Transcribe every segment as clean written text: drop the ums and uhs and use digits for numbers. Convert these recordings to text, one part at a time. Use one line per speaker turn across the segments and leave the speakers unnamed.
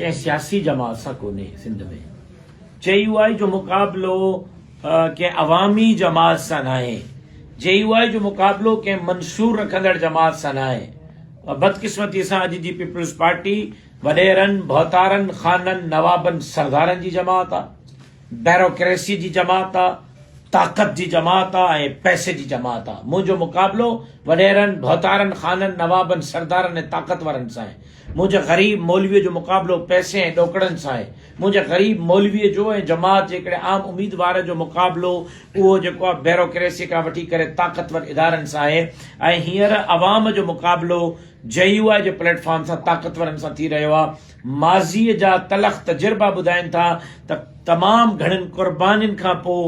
ڪنهن سياسي جماعت سان ڪونهي سنڌ ۾. جي يو آء جو مقابلو ڪنهن عوامي جماعت سان ناهي. جي يو آء جو مقابلو ڪنهن منشور رکندڙ جماعت سان ناهي. بدقسمتي سان اڄ جي پيپلز پارٽي وڏيرن، ڀوتارن، خانن، نوابن، سردارن جي جماعت آ. بيروڪريسي جي جماعت آ، طاقت جي جماعت آ ۽ پئسي جي جماعت آ. منهنجو مقابلو وڏيرن، ڀوتارن، خانن، نوابن، سردارن ۽ طاقتورن سان آهي. منهنجي غريب مولويء جو مقابلو پئسي ۽ ڏوڪڙن سان آهي. منهنجي غريب مولويء جو ۽ جماعت جي هڪڙي عام اميدوار جو مقابلو اهو جيڪو آ بيروڪريسي کان وٺي ڪري طاقتور ادارن سان آهي ۽ هينئر عوام جو مقابلو جي يو آء جي پليٽ فارم سان طاقتورن سان ٿي رهيو آ. ماضيء جا تلخ تجربا ٻڌائين ٿا ته تمام گهڻين قربانين کان پوء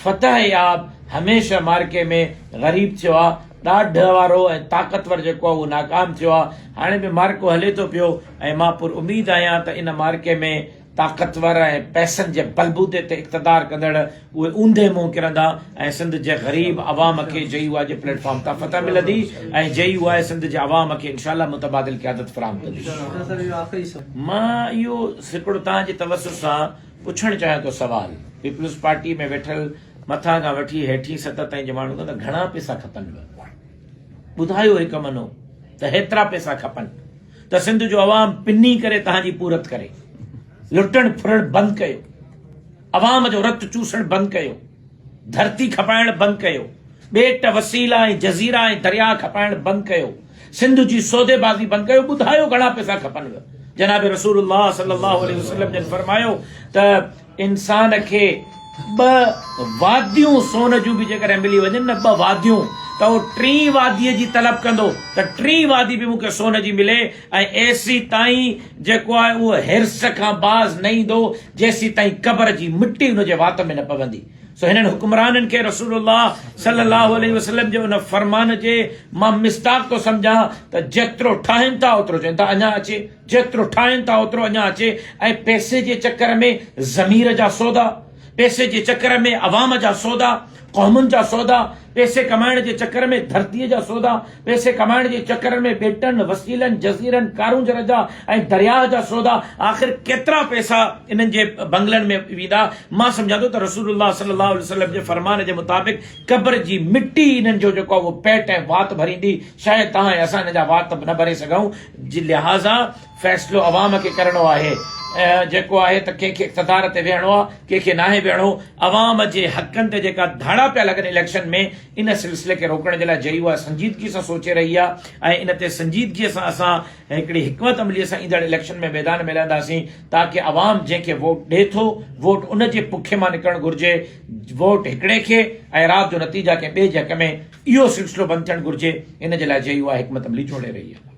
فتح ياب هميشه معرڪي ۾ غريب ٿيو آ، ڏاڍ وارو ۽ طاقتور جيڪو آ اهو ناڪام ٿيو آ. هاڻي به معرڪو هلي ٿو پيو ۽ مان پر اميد آهيان ته ان معرڪي ۾ طاقتور ۽ پئسن جي بلبودي تي اقتدار ڪندڙ اهي اونڌي منهن ڪرندا ۽ سنڌ جي غريب عوام کي جي يو آء جي پليٽ فارم تان فتح ملندي ۽ جي يو آء سنڌ جي عوام کي انشاء الله متبادل قيادت فراهم ڪندي. مان اهو هڪڙو توهان جي توسط سان پڇڻ چاهيان ٿو سوال پيپلز پارٽي ۾ ويٺل مٿان کان وٺي هيٺين سطح تائين جي ماڻهن کان ته گهڻا پئسا کپنو ٻڌايو هڪ منو ته هيترا پئسا کپن ته سنڌ جو عوام پني ڪري توهان جي پورت ڪري لٽڻ ڦرڻ بند ڪيو عوام جو رت چوسڻ بند ڪيو، ڌرتي کپائڻ بند ڪيو، ٻيٽ، وسيلا ۽ جزيرا ۽ درياء کپائڻ بند ڪيو، سنڌ جي سوديبازي بند ڪيو، ٻڌايو گهڻا پئسا کپنو؟ جناب رسول الله صلي الله عليه وسلم جن فرمايو ته انسان کي ٻه واديون سون جون به جيڪڏهن ملي وڃن نه ٻه واديون ته اهو ٽين واديء جي طلب ڪندو ته ٽين وادي به مون کي سون جي ملي ۽ ايسيتائين جيڪو آهي اهو حرص کان باز نه ايندو جيسيتائين قبر جي مٽي ان جي وات ۾ نه پوندي. سو هنن حڪمرانن کي رسول الله صلي الله عليه وسلم جي ان فرمان جي مان مصداق ٿو سمجهان ته جيترو ٺاهين ٿا اوترو چون ٿا اڃا اچي، جيترو ٺاهين ٿا اوترو اڃا اچي ۽ پئسي جي چڪر ۾ ضمير جا سودا، پئسي جي چڪر ۾ عوام جا سودا، قومن جا سودا، پئسي ڪمائڻ جي چڪر ۾ ڌرتيء جا سودا، پئسي ڪمائڻ جي چڪر ۾ ٻيٽن، وسيلن، جزيرن، ڪارونجهر جا ۽ درياهه جا سودا، آخر ڪيترا پئسا انهن جي بنگلن ۾ ويندا؟ مان سمجهان ٿو ته رسول الله صلي الله عليه وسلم جي فرمان جي مطابق قبر جي مٽي انهن جو جيڪو آهي اهو پيٽ ۽ وات ڀريندي، شايد توهان ۽ اسان انهن جا وات به نه ڀري سگهون، لهٰذا فيصلو عوام کي ڪرڻو آهي جيڪو آهي ته ڪنهن کي اقتدار تي ويهڻو آهي ڪنهن کي ناهي ويهڻو، عوام جي حقن تي جيڪا ڌاڙا پيا لڳن اليڪشن ۾ ان سلسلي کي روڪڻ جي لاء جي يو آء سنجيدگي سان سوچي رهي آهي ۽ ان تي سنجيدگي سان اسان هڪڙي حڪمت عملي سان ايندڙ اليڪشن ۾ ميدان ۾ لهنداسين تاڪه عوام جنهن کي ووٽ ڏي ٿو ووٽ ان جي پکي مان نڪرڻ گهرجي ووٽ هڪڙي کي ۽ رات جو نتيجا ڪنهن ٻئي جي حق ۾ اهو سلسلو بند ٿيڻ گهرجي ان جي لاء جي يو آء حڪمت عملي جوڙي رهي آهي.